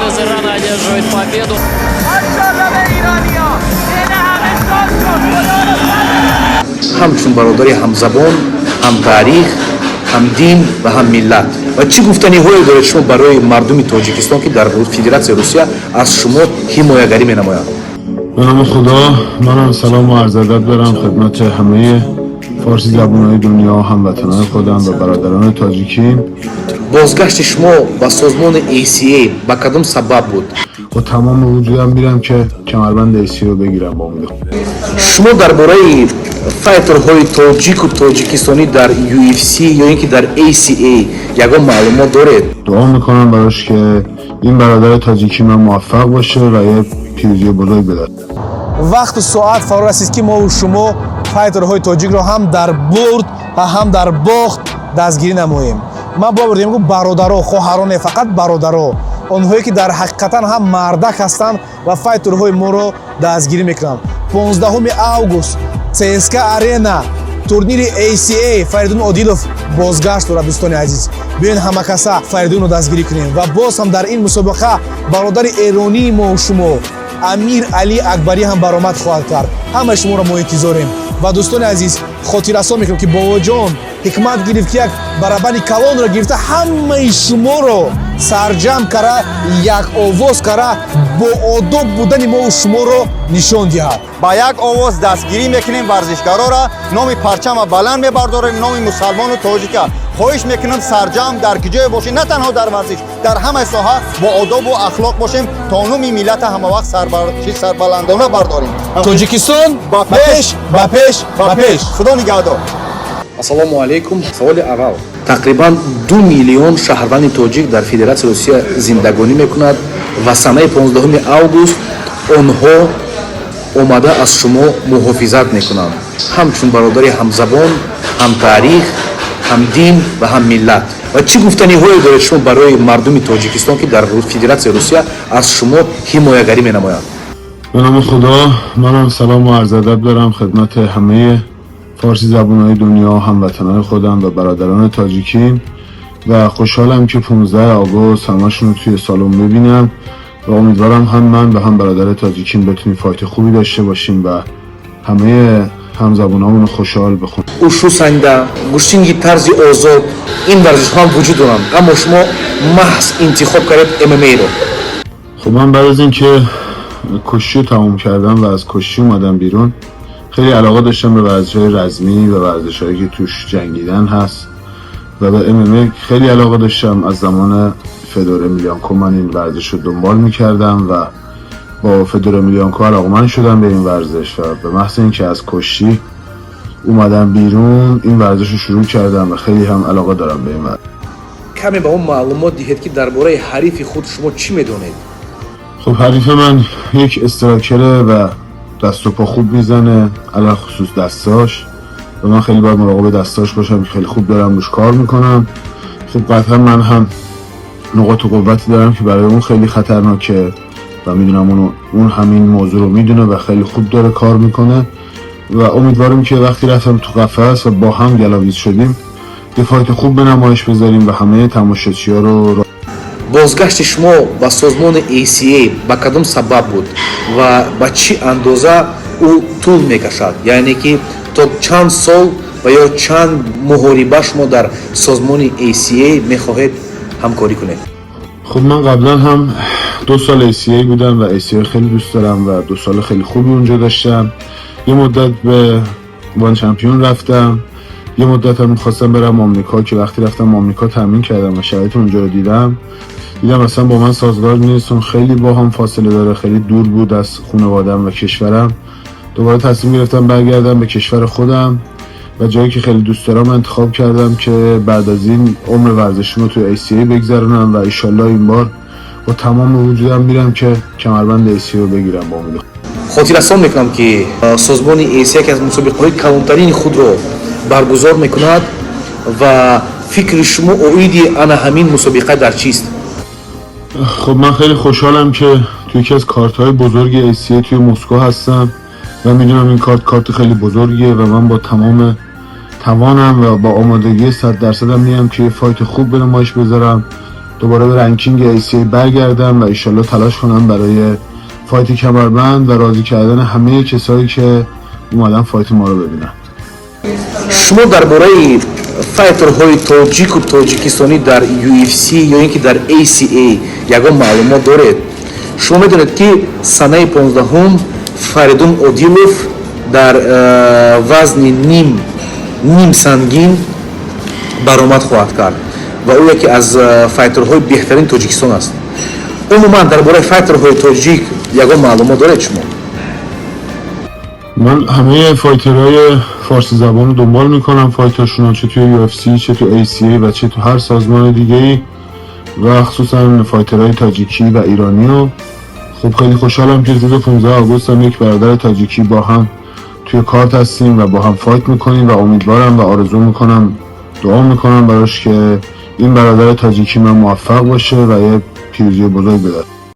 Из Ирана одерживает победу. ماشاءالله به ایرانیا، دل همه شاد شد، خدا رو Ҳамчун бародари ҳамзабон, ҳамтаърих, ҳамдин ва ҳаммиллат ва чӣ гуфтаниҳое доред шумо барои мардуми Тоҷикистон, ки дар Федератсияи Русия аз шумо ҳимоягарӣ менамоянд? به نام خدا. منم سلام و عرض ادب دارم خدمت همه فارسی زبان های دنیا، هموطنان خودم و برادران تاجیکیم. Бозгашти шумо ба созмони ACA ба кадом сабаб буд? با تمام وجودم میرم که کمربند ACA رو بگیرم با امید Шумо дар бораи файтерҳои тоҷику тоҷикистонӣ дар UFC ё ин ки дар ACA ягон маълумот доред? دعا میکنم براش که این برادر تاجیکی من موفق باشه و یه پیروزی بزرگ بده. Вақту соат фаро расид, ки мову шумо файтерҳои тоҷикро ҳам дар бурд ва ҳам дар бохт дастгирӣ намоем. Ман бовар дорем, бародаро, хоҳаро не, фақат бародаро, онҳое ки дар ҳақиқатан ҳам мардак ҳастанд ва файтерҳои моро дастгирӣ мекунанд. 15 август, ЦСКА Арена, турнири ACA, Фаридун Одилов бозгашт дорад. Дӯстони азиз, биёен ҳамакаса Фаридунро дастгирӣ кунем ва боз ҳам дар ин мусобиқа бародари эронии мо шумо Амир Али Акбарӣ ҳам баромад хоҳад кард. Ҳамаи шуморо мо интизорем. Ва дӯстони азиз, хотиррасон мекунем, ки Бобоҷон Ҳикмат гирифт, ки як барабани калонро гирифта, ҳамаи шуморо сарҷамъ кара, як овоз кара, бо одоб будани мову шуморо нишон диҳад. Ба як овоз дастгирӣ мекунем варзишгарора, номи парчама баланд мебардорем, номи мусалмону тоҷика. Хоҳиш мекунам, сарҷамъ дар куҷое бошем, на танҳо дар варзиш, дар ҳамаи соҳа бо одобу ахлоқ бошем, то номи миллата ҳамавақт сарбаландона бардорем. Тоҷикистон ба пеш! Ба пеш, ба пеш! Худо нигаҳдор. Ассалому алайкум. Саволи аввал: тақрибан 2 миллион шаҳрванди тоҷик дар Федератсияи Русия зиндагонӣ мекунад ва санаи 15 август онҳо омада аз шумо муҳофизат мекунанд, ҳамчун бародари ҳамзабон, ҳамтаърих, ҳамдин ва ҳаммиллат ва чӣ гуфтаниҳое доред шумо барои мардуми Тоҷикистон, ки дар Федератсияи Русия аз шумо ҳимоягарӣ менамоянд? به نام خدا. منم سلام و عرض ادب دارم خدمت همه فارسی زبان های دنیا، هموطنان خودم و برادران تاجیکیم و خوشحالم که 15 آگوست همشون رو توی سالن ببینم و امیدوارم هم من و هم برادر تاجیکیم بتونیم fight خوبی داشته باشیم و همه همزبانامون رو خوشحال بخونیم. Ушу санда, гӯштинги тарзи озод, ин варзишҳо ҳам вуҷуд доранд, аммо шумо маҳз интихоб кардед ММА-ро. خب، من بعد از اینکه کشتی رو تموم کردم و از کشتی اومدم بیرون، خیلی علاقه داشتم به ورزش های رزمی و ورزش هایی که توش جنگیدن هست و به MMA خیلی علاقه داشتم. از زمان فدور امیلیانکو من این ورزش رو دنبال میکردم و با فدور امیلیانکو علاقمند شدم به این ورزش و به محض اینکه از کشتی اومدم بیرون، این ورزش رو شروع کردم و خیلی هم علاقه دارم به این ورزش. Каме ба он маълумот диҳед, ки дар бораи ҳарифи худ шумо чӣ медонед? خب، حریف من یک striker ه و دست و پا خوب میزنه، علی‌الخصوص دستاش، و من خیلی باید مراقب دستاش باشم که خیلی خوب دارم روش کار میکنم. خب، قطعا من هم نقاط قوتی دارم که برای اون خیلی خطرناکه و میدونم اون همین موضوع رو میدونه و خیلی خوب داره کار میکنه و امیدوارم که وقتی رفتم تو قفس و با هم گلاویز شدیم، یه fight خوب به نمایش بذاریم و همه تماشاچی ها رو Бозгашти шумо ба созмони ACA ба кадом сабаб буд ва ба чӣ андоза ӯ тӯл мекашад, яъне ки то чанд сол ва ё чанд муҳориба шумо дар созмони ACA мехоҳед ҳамкорӣ кунед? خب، من قبلا هم 2 سال ACA بودم و ACA خیلی دوست دارم و 2 سال خیلی خوبی اونجا داشتم. یه مدت به ONE Champion رفتم، یه مدت هم میخواستم برم آمریکا که وقتی رفتم آمریکا تمرین کردم و شرایط اونجا رو دیدم، دیدم اصلا با من سازگار نیست، اون خیلی با هم فاصله داره، خیلی دور بود از خانوادم و کشورم. دوباره تصمیم گرفتم برگردم به کشور خودم و جایی که خیلی دوست دارم انتخاب کردم که بعد از این عمر ورزشیمو تو ACA بگذرونم و ایشالله این بار با تمام وجودم میرم که کمربند ACA رو بگیرم با امید Хотиррасон мекунам, ки созмони ACA яке аз мусобиқаҳои калонтарини худро баргузор мекунад ва фикри шумо оиди ана ҳамин мусобиқа дар чист? خب، من خیلی خوشحالم که توی یکی از کارت های بزرگ ACA توی مسکو هستم و میدونم این کارت کارت خیلی بزرگیه و من با تمام توانم و با آمادگی 100 درصدم میام که یه fight خوب به نمایش بذارم. دوباره به ranking ACA برگردم و ایشالله تلاش کنم برای fight کمربند و راضی کردن همه کسایی که اومدن fight ما رو ببینن. Шумо дар бораи файтерҳои тоҷику тоҷикистонӣ дар UFC ё ин ки дар ACA ягон маълумот доред? Шумо медонед, ки санаи 15-ум Фаридун Одилов дар вазни ним сангин баромад хоҳад кард ва ӯ яке аз файтерҳои беҳтарини Тоҷикистон аст. Умуман, дар бораи файтерҳои тоҷик ягон маълумот доред шумо? من همه fighter های فارسی زبان رو دنبال میکنم، fight اشون رو، چه توی UFC، چه تو ACA و چه تو هر سازمان دیگه ای و خصوصا fighter های تاجیکی و ایرانی رو. خب، خیلی خوشحالم که روز 15 آگوست هم یک برادر تاجیکی با هم توی کارت هستیم و با هم fight میکنیم و امیدوارم و آرزو میکنم، دعا میکنم براش که این برادر تاجیکی من موفق باشه و یه پیروزی بزرگ بده.